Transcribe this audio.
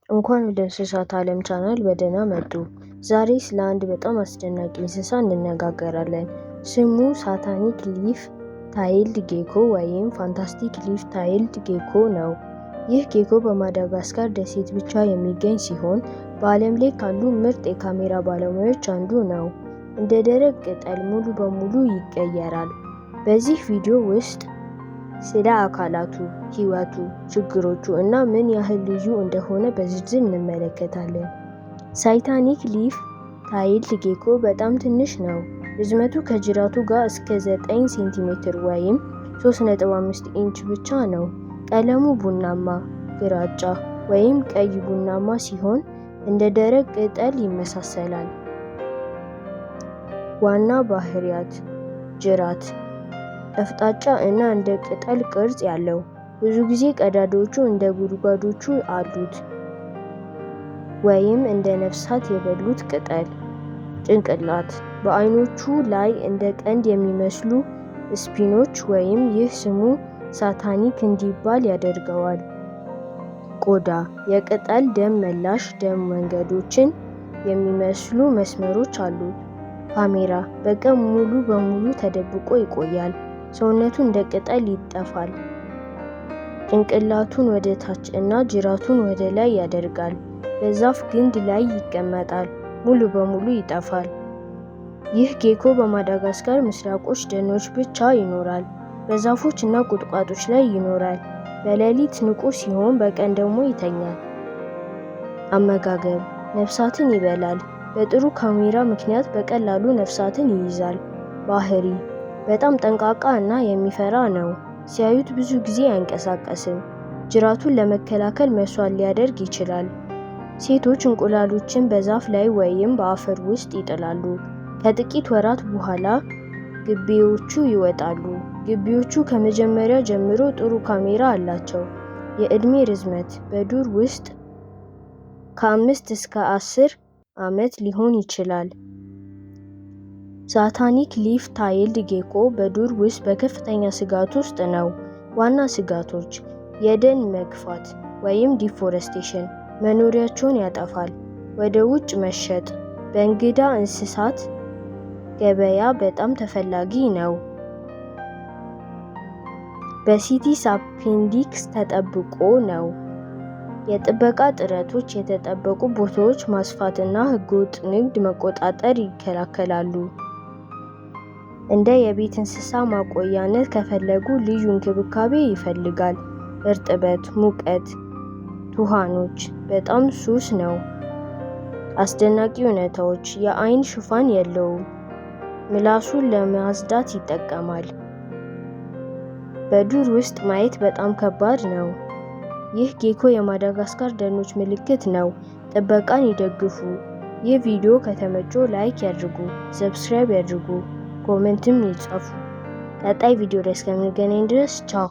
እንኳን ወደ እንስሳት ዓለም ቻናል በደህና መጡ። ዛሬ ስለ አንድ በጣም አስደናቂ እንስሳ እንነጋገራለን። ስሙ Satanic leaf tailed gecko ወይም fantastic leaf tailed gecko ነው። ይህ gecko በማዳጋስካር ደሴት ብቻ የሚገኝ ሲሆን፣ በዓለም ላይ ካሉ ምርጥ የካሜራ ባለሙያዎች አንዱ ነው። እንደ ደረቅ ቅጠል ሙሉ በሙሉ ይቀየራል። በዚህ ቪዲዮ ውስጥ ስለ አካላቱ፣ ሕይወቱ፣ ችግሮቹ እና ምን ያህል ልዩ እንደሆነ በዝርዝር እንመለከታለን። Satanic leaf tailed gecko በጣም ትንሽ ነው። ርዝመቱ ከጅራቱ ጋር እስከ 9 ሴንቲሜትር ወይም 3.5 ኢንች ብቻ ነው። ቀለሙ ቡናማ፣ ግራጫ ወይም ቀይ ቡናማ ሲሆን እንደ ደረቅ ቅጠል ይመሳሰላል። ዋና ባህሪያት፦ ጅራት ጠፍጣፋ እና እንደ ቅጠል ቅርጽ ያለው፣ ብዙ ጊዜ ቀዳዳዎቹ እንደ ጉድጓዶች አሉት ወይም እንደ ነፍሳት የበሉት ቅጠል። ጭንቅላት በዓይኖቹ ላይ እንደ ቀንድ የሚመስሉ ስፒኖች ወይም ይህ ስሙ satanic እንዲባል ያደርገዋል። ቆዳ የቅጠል ደም መላሽ ደም መንገዶችን የሚመስሉ መስመሮች አሉት። ካሜራ በቀን ሙሉ በሙሉ ተደብቆ ይቆያል። ሰውነቱ እንደ ቅጠል ይጠፋል። ጭንቅላቱን ወደ ታች እና ጅራቱን ወደ ላይ ያደርጋል። በዛፍ ግንድ ላይ ይቀመጣል። ሙሉ በሙሉ ይጠፋል። ይህ gecko በማዳጋስካር ምስራቆች ደኖች ብቻ ይኖራል። በዛፎች እና ቁጥቋጦዎች ላይ ይኖራል። በሌሊት ንቁ ሲሆን በቀን ደግሞ ይተኛል። አመጋገብ ነፍሳትን ይበላል። በጥሩ ካሜራ ምክንያት በቀላሉ ነፍሳትን ይይዛል። ባህሪ በጣም ጠንቃቃ እና የሚፈራ ነው። ሲያዩት ብዙ ጊዜ አይንቀሳቀስም። ጅራቱን ለመከላከል መስዋዕት ሊያደርግ ይችላል። ሴቶች እንቁላሎችን በዛፍ ላይ ወይም በአፈር ውስጥ ይጥላሉ። ከጥቂት ወራት በኋላ ግቤዎቹ ይወጣሉ። ግቤዎቹ ከመጀመሪያው ጀምሮ ጥሩ ካሜራ አላቸው። የዕድሜ ርዝመት በዱር ውስጥ ከ5 እስከ 10 ዓመት ሊሆን ይችላል። Satanic leaf tailed gecko በዱር ውስጥ በከፍተኛ ስጋት ውስጥ ነው። ዋና ስጋቶች፦ የደን መግፋት ወይም deforestation መኖሪያቸውን ያጠፋል። ወደ ውጭ መሸጥ በእንግዳ እንስሳት ገበያ በጣም ተፈላጊ ነው። በ CITES Appendix ተጠብቆ ነው። የጥበቃ ጥረቶች የተጠበቁ ቦታዎች ማስፋት እና ህገወጥ ንግድ መቆጣጠር ይከላከላሉ። እንደ የቤት እንስሳ ማቆያነት ከፈለጉ ልዩ እንክብካቤ ይፈልጋል። እርጥበት፣ ሙቀት፣ ትኋኖች በጣም ሱስ ነው። አስደናቂ እውነታዎች፦ የዓይን ሽፋን የለውም። ምላሱን ለማጽዳት ይጠቀማል። በዱር ውስጥ ማየት በጣም ከባድ ነው። ይህ gecko የማዳጋስካር ደኖች ምልክት ነው። ጥበቃን ይደግፉ። ይህ ቪዲዮ ከተመቾ like ያድርጉ፣ subscribe ያድርጉ፣ comment ም ይጻፉ። ቀጣይ ቪዲዮ ላይ እስከምንገናኝ ድረስ ቻው።